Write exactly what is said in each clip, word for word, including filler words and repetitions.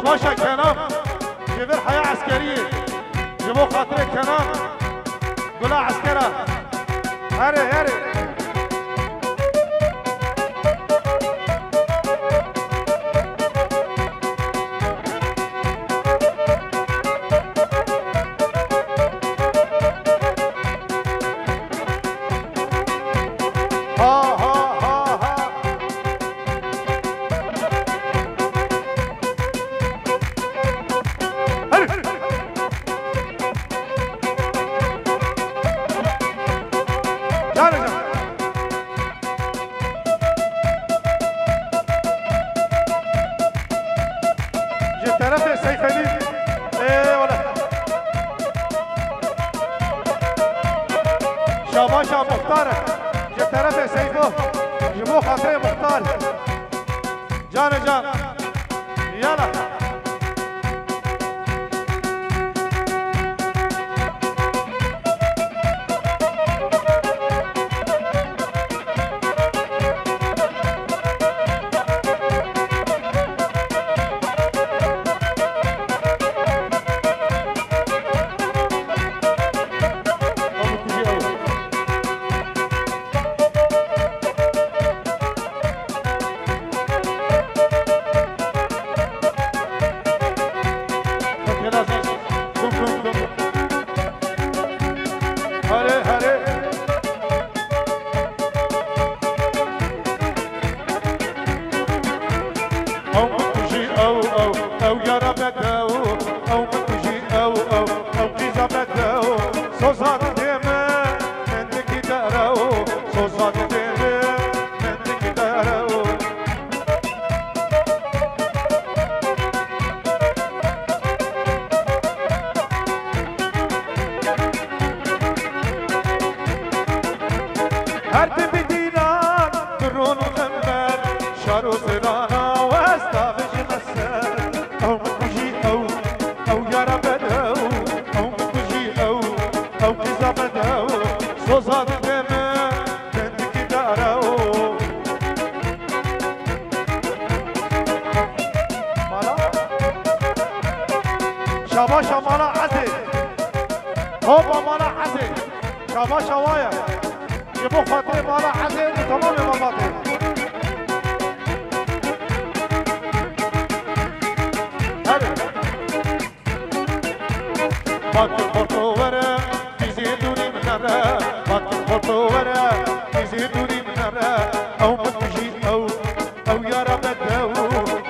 Şabaşa Kenan, ji vir heya eskeriyê, ji bo xatirê Kenan, gula eskera. Herê, herê. Ha, ha, ha, ha. Her. Can hocam. Ji terefê Seyfedîn. Eyvallah. Şabaşa Muxtar. Ji terefê Seyfo. Ji bo xatirê Muxtar. Canê can. Yala. Hare, hare. Ew min kujî, ew, ew, ew yara bedew. Ew min kujî, ew, ew, ew qîza bedew. Soza didê min, min dikî derew. Soza didê min, min dikî derew. Her tim bi dîran, bi ron û xember, şar û zirana westa vijime ser. Ew min kujî ew, ew yara bedew. Ew min kujî ew, ew qîza bedew. Soza didê min, min dikî derew. Mala? Şabaşa mala Ezê. Hopa mala Ezê. Şabaşa wa ye. Ji bo xatirê mala Ezê û temamê malbatê. Herê. Bakin xorto were, dîzê dûrî min nere. Bakin xorto were, dîzê dûrî min nere. Ew min dijî ew, ew yara bedew.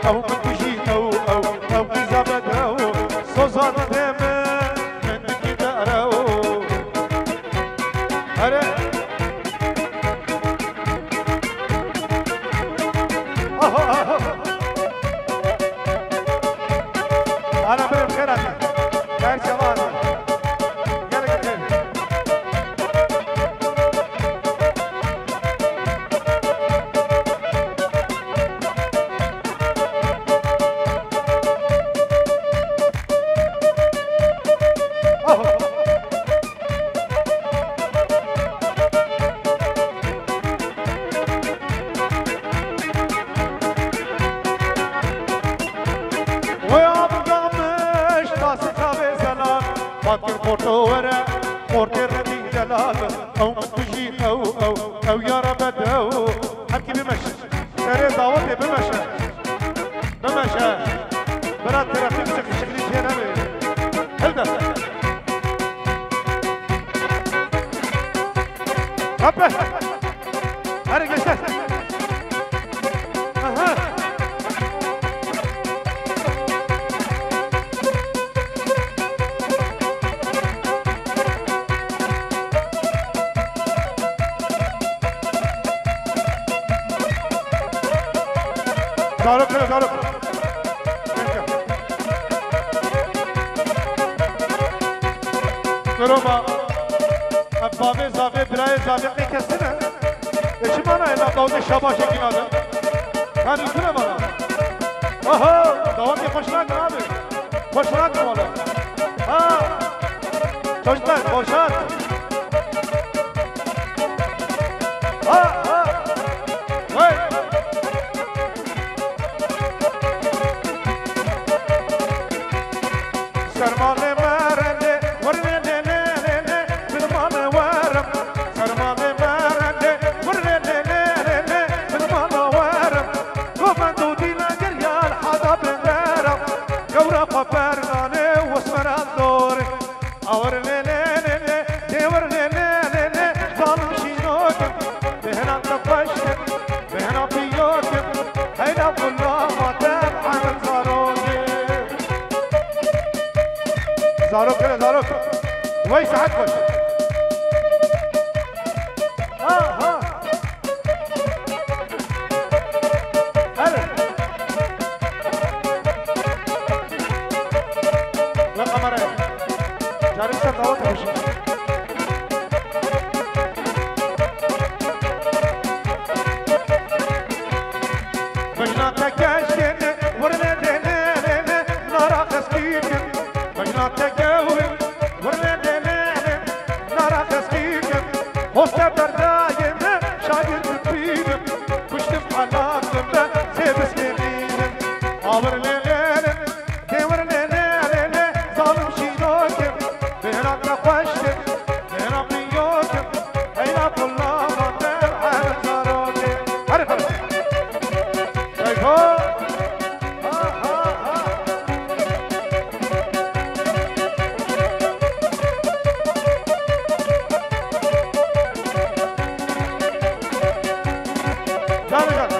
Ew min dijî ew, ew, ew qîza bedew. Soza didê min, min dikî derew. Here. Aha, aha. Ana, birim, xêr hatin. Xêr çavan. Gelin, gelin. Aha. Wê abirga min ji tasî çavê zelal, Batkir xorto were, xortê redî delal, ew min dijî ew, ew, ew yara bedew, hemkî bimeşin. Serê dawetê bimeşe. Bimeşe. Bira trafîk sıkışıklığı çênebe. Hilde. Kape. Hadi gençler. Aha. Zarok, zarok. Merhaba. Ev bavê zavê, birayê zavê qey kesine. E, çi mana ena dawetê şabaşekî nadin? Ka dîtine bana. Aha, dawetê xweş nakin abi. Xweş nakin wala. Ha. Çocuklar, boşalt. Ha, ha. Vay. Sermalê merendê, wernê lê lê lê lê, bin malê werim. Sermalê merendê, wernê lê lê lê lê, bin mala werim. Govend û dîna geriya li hada binderam. Gewra xwe berdanê û smeran dorê. Awir lê lê lê lê, dêwir lê lê lê lê, zalim şînokim. Bêhna te xweş kim, bêhna piyokim. Heyla kulla ma te hemin zarokim. Zarok hele zarok. Wey saet xweş. Ha ha. Hele. Ve kameraya. Carî ser dawa tepişin. Bejna te keşkên, werne de ne ne ne, nara xeskîkin. Bejna te gewin, werne de ne ne, nara xeskîkin. Hoste berdayê me, şagird bibînim. Kuştim halakim be, sê biskênînim. Awir lê lê lê, dêwir lê lê lê lê, zalim şînokim. Bêhna te xweş kim, bêhna piyokim. Heyla kulla ma te hemin zarokim. Herif herif. Seyfo. Ha ha ha. Canê can.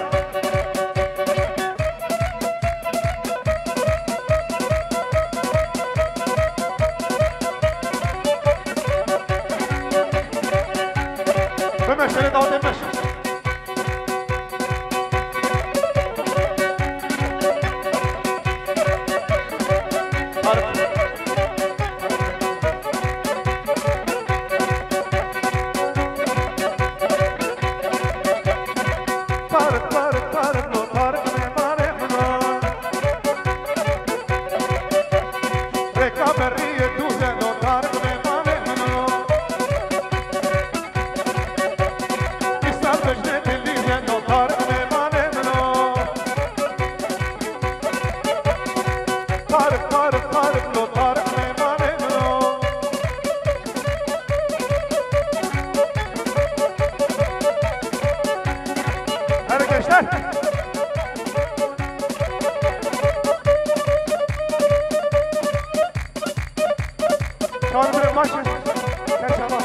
Bimeşe, dawetê meşe. Tarık, Tarık, Tarık, lo Tarık, mêvanê min o. Rêka berriyê dûze lo Tarık, mêvanê min o. Îsal bejnê dilî ye lo Tarık, mêvanê min o. Tarık, Tarık, Tarık, lo Tarık, mêvanê min o. Hadi gençler. Çağrı bir maç. Sen çalar.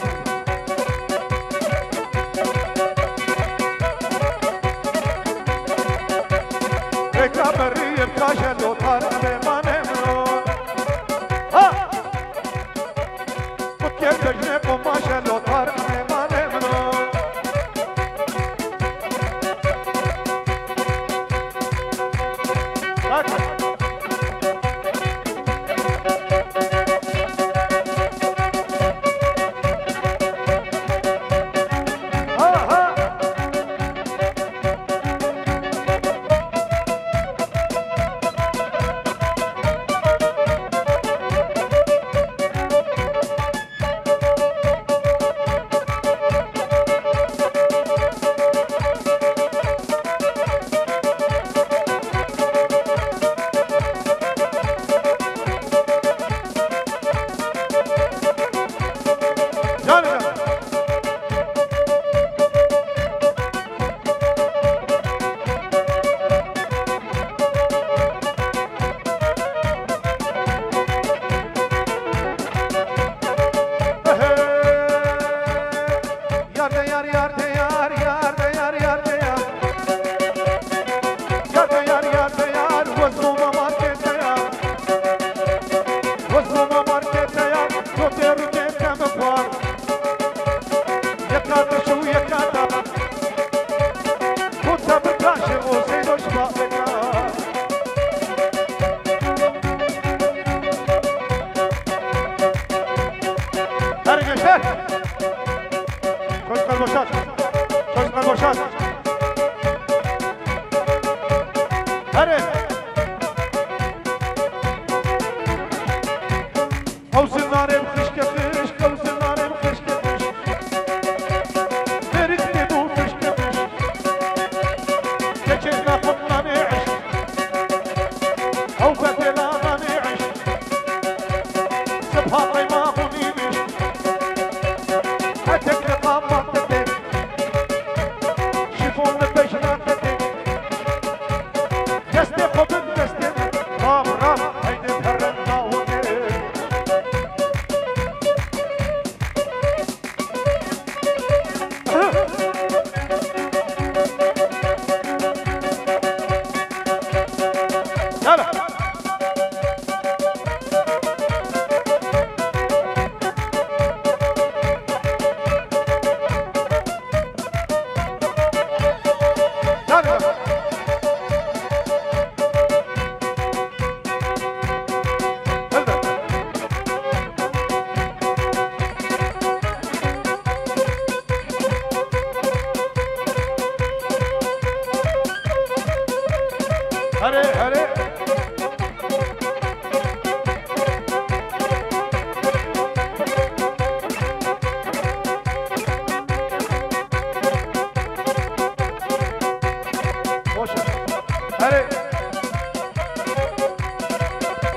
Reklam beriyim, kaşe lo Tarık, mêvanê min o. Ha! Kutiyê bejnê, kumaşe lo Tarık, mêvanê min o. Bak.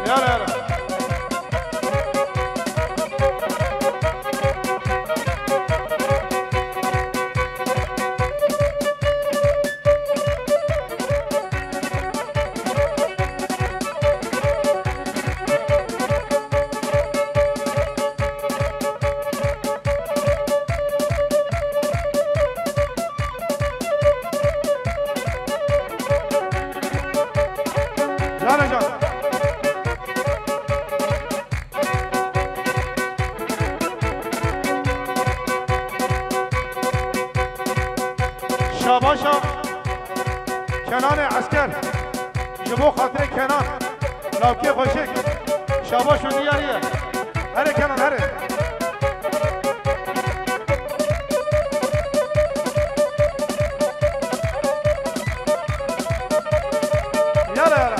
Yala, yala. Cana can. Şabaşa Kenanê Esker. Ji bo xatirê Kenan. Lawkê xweşik. Şabaş û diyarî ye. Here Kenan, here. Yala, yala.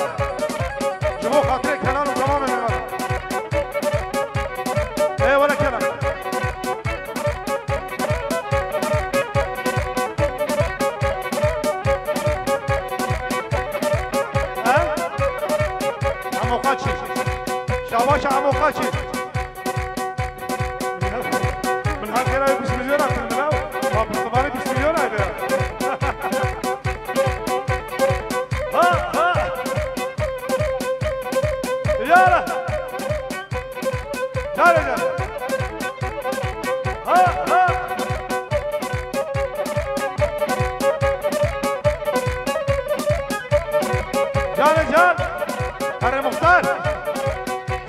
Ji bo xatirê Kenan û temamê mêvanan. Ê, were Kenan. He? Emo Xaçî. Şabaş Emo Xaçî. Min her kere bîst milyon akin min ew. Ma piştivanê bîst milyon aydı. Ha, ha. Yala. Çare, çare. Ha, ha. Canê can. Here Muxtar.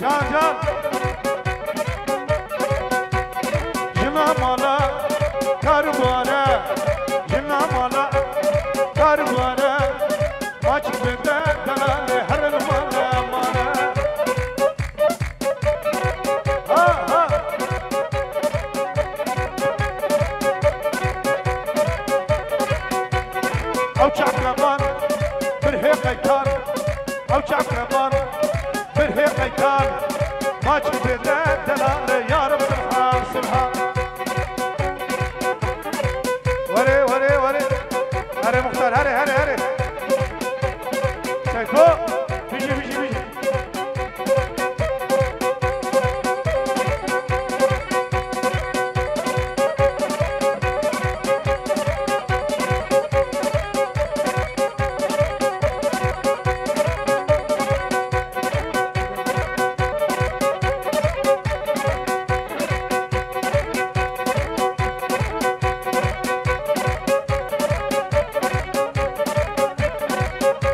Can, can. Jina mala karbane. Jina mala karbane. Maç bide delale herin mala mala. Ha, ha. Ew çakraman bir hê qeytan. Ew çakraman bir hê qeytan. Maç bide delale yarim sibha sibha. Were, were, were. Here Muxtar, here, here, here. Seko, bijî, bijî, bijî.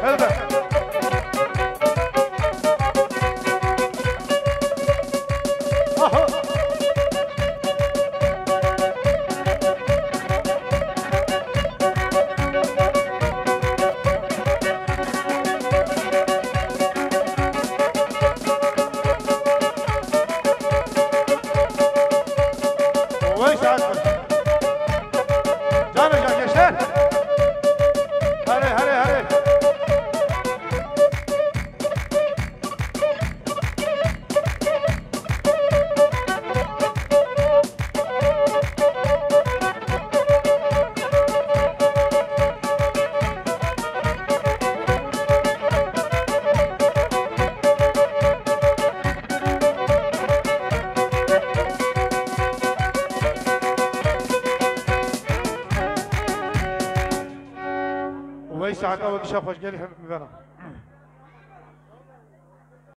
Helbet. Aha. Vay sakin. Canê can, gençler. Hadi, hadi, hadi. Wey saeta we gişa xweş gelî hemî bibena.